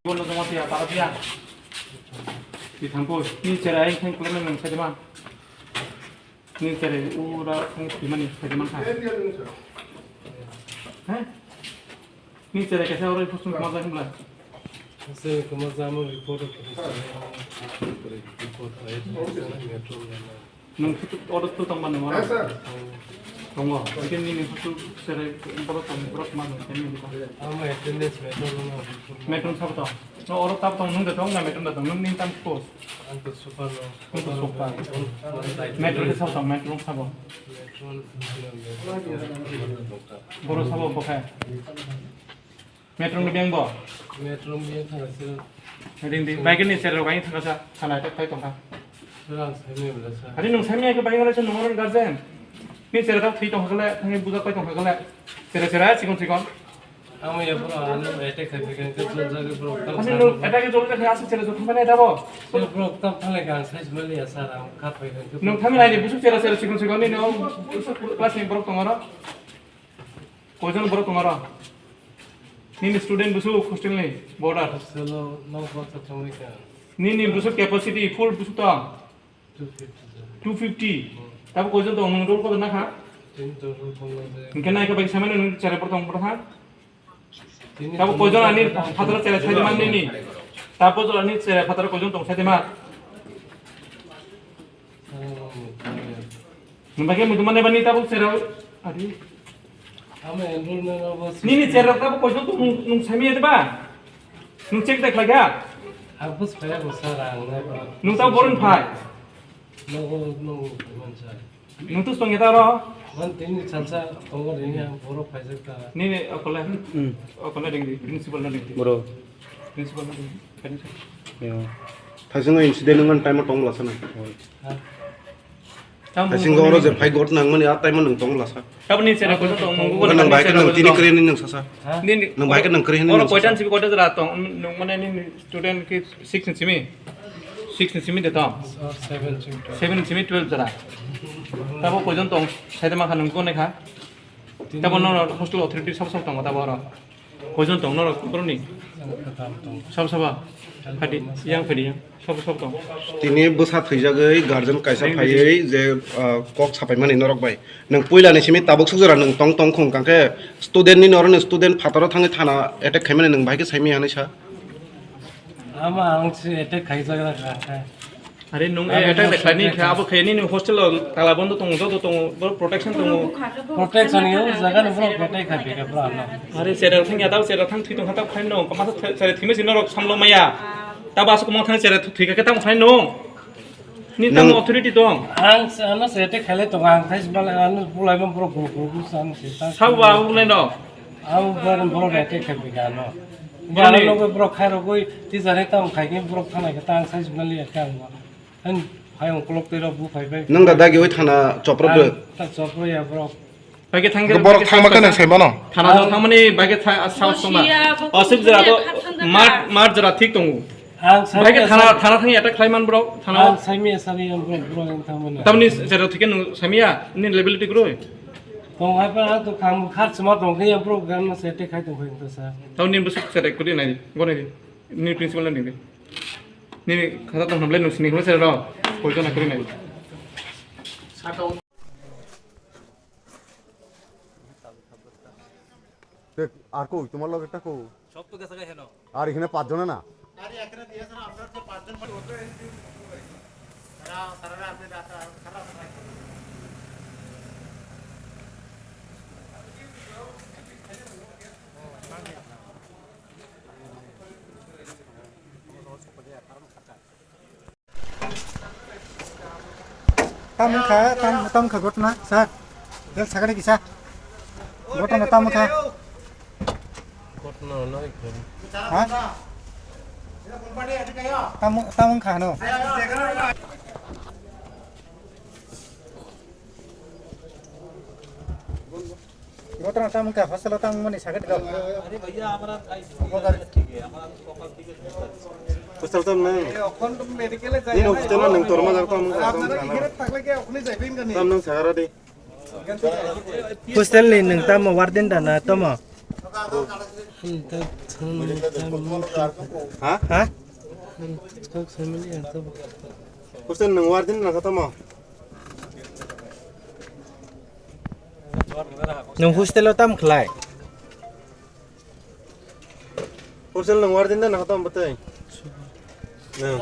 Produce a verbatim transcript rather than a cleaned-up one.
Bono joma tiya, para tiya. Di thangko, ni cherai thang kule nang sai ma. Ni cherai ura thang di mani sai ma kha. He? Ni cherai kesa ora phusung ma jang bla. Sir, kuma jamo report of report, report, metro. Nung photo order tu tongma nung oro? Yes, sir. Tongo. Mungkin nini photo sere borok tong borok ma nung semi di. Ama attendance metro nung. Metro sabo tong. No oro tab tong nung de tong na metro da tong nung ning tam ko. Ang to super no. Ang to super. Metro de sabo tong metro sabo. Metro. Boro sabo bokhe. Metro ni beng bo? Metro ni beng thang sir. Ring di, bike ni sir rok ain thang sa, sana tak tai tong kha. Sir, ang sai me bela sir. Hari nung sai me ke bike wala nung orang guardian. Ni sir tak thui tong kha le, thang buja tai tong kha le. Sir sir sikon sikon. Ang ya bro, ano attack khai khai ke jun jagi bro. Hari nung attack ke jol ke asuk sir jol thang ne da bo. Sir bro, tam thang le gang sai mali ya sir, ang khat pai khai. Nung thang nai ni busuk sir sir sikon sikon ni no. Class ni bro tong aro. Koijon borok tong aro? Nini student busu hostel ni border. Hostel o nok baksa thangwi kha. Nini busu capacity full busu tong? Two fifty sir. Two fifty? Hmm. Tabo koijon tong nwng roll kotor na kha? Tini to roll kotor na. Hingke nai kha bai samano nwng cherai borok tong borok ha? Tini tabo to koijon ani phataro cherai sai de man nini? Tabo koijon ani cherai phataro koijon tong sai de man? Nwng bai khe muitu mannai bani tabuk cherao. Ari. Amo enrollment abo si- Nini cherao tabuk koijon tong nwng, nwng saimaya de ba? Nwng check de khlai kha? Abus phaya bo sir ang na ba. Nwng tabuk boron phai. Nogo, nogo, man sir. Nwng tus tongya ta ro? Man tini salsa tongo rini ang borok phaijak ta. Nini okole? Hmm. Okole ringdi, principal no ringdi. Bro. Principal no ringdi. Yo. Thaisingno incident wngmani time o tong bwla sana. Ha? Thaisingno oro je phai got nangmani a time o nwng tong bwla sa. Taboni chera ko tong. Nang bai ke nang tini kre ni nang sasa. Ha? Nini. Nang bai ke nang kre ni oro nang sasa. Koitan sibi koitan jora tong. Nung mane ni student ki six ni simi. Six ni simi de tong. Seven simi. Seven simi twelve jora. Tabo koijon tong. Saide ma khanung ko ne kha. Tabo no hostel authority sab sab tong tabo oro. Koijon tong norok borokni? Sabo sabo. Phadi, yang phadi yang. Sabo sabo tong. Tini bwsa thwijagwi guardian kaisa phaiwi je, ah, kok sapaimani norok bai. Nwng puilani simi tabuk suk jora nwng tong tong khung kangkhe student ni norokni student phataro thangwi thana attack khaimani nwng bahai khe saimaya hinwi sa? Ama ang se attack khaijak kha. Are nwng attack de khlaini khe, abo khe nini hostel o tala bondo tongo, joto tongo, borok protection tongo. Protection ni o jaga ni borok attack khai pika bro ano. Are sera thang ya tao sera thang thwi tong kha tao khai no, kama sera thwi mesi norok samlo maya. Tabo asuk mo thang sera thwi kha khe tamo khai no. Ni tamo authority tong. Ang ano se attack khaile tong ang khai bal ano bulai mo borok guru guru san se. Sabo abu bulai no. Ang borok attack khai pika ano. Borok khai rogoi tijare tamo khai khe borok thang lai khe tang sai bali attack ang. Hen, hai ongkolok tei rok bu phai bai. Nwng da dagi oi thana chopro bro. Ta chopro ya bro. Bai khe thang khe borok thangma khe nang sai mano. Thana jang thangmani bai khe tha-, saos tongma. Asuk jora to mat, mat jora thik tongo. Bai khe thana, thana thangya ta khlai man bro. Thana. Ang saimi saimi ang bro, bro ang thangmani. Tamni jora thik nwng saimiya, ni liability bro. Tong hai pa to kham khar chuma tong khe bro gan ma se te khai tong khai ta sa. Tamni busuk se te kudi nai, go nai. Ni principal ni. Nini khata tong hamle nung sini holo sero. Koijon na kri nai. Te ar koi tomar loge ta ko? সব তো গেছে গা হেন। Ar ekhane pach jone na? Tam wngkha, tam, tam wngkha ghotna, sir. Del sakani kisa. Ghotna tam wngkha. Ghotna hwnwi khe. Ha? Tam, tam wngkha hwno. Gotram tam wngkha, hostel o tam wngmani sakhe digo. Hostel tam nang. Nini hostel o nwng torma jak tam wngkha, tam sana. Tam nang sagara di. Hostel ni nwng tamo warden da na tamo? Ha? Ha? Hostel nwng warden na kha tamo? Nwng hostel o tam khlai? Hostel nwng warden da na kha tamo bwtwi? Nwng.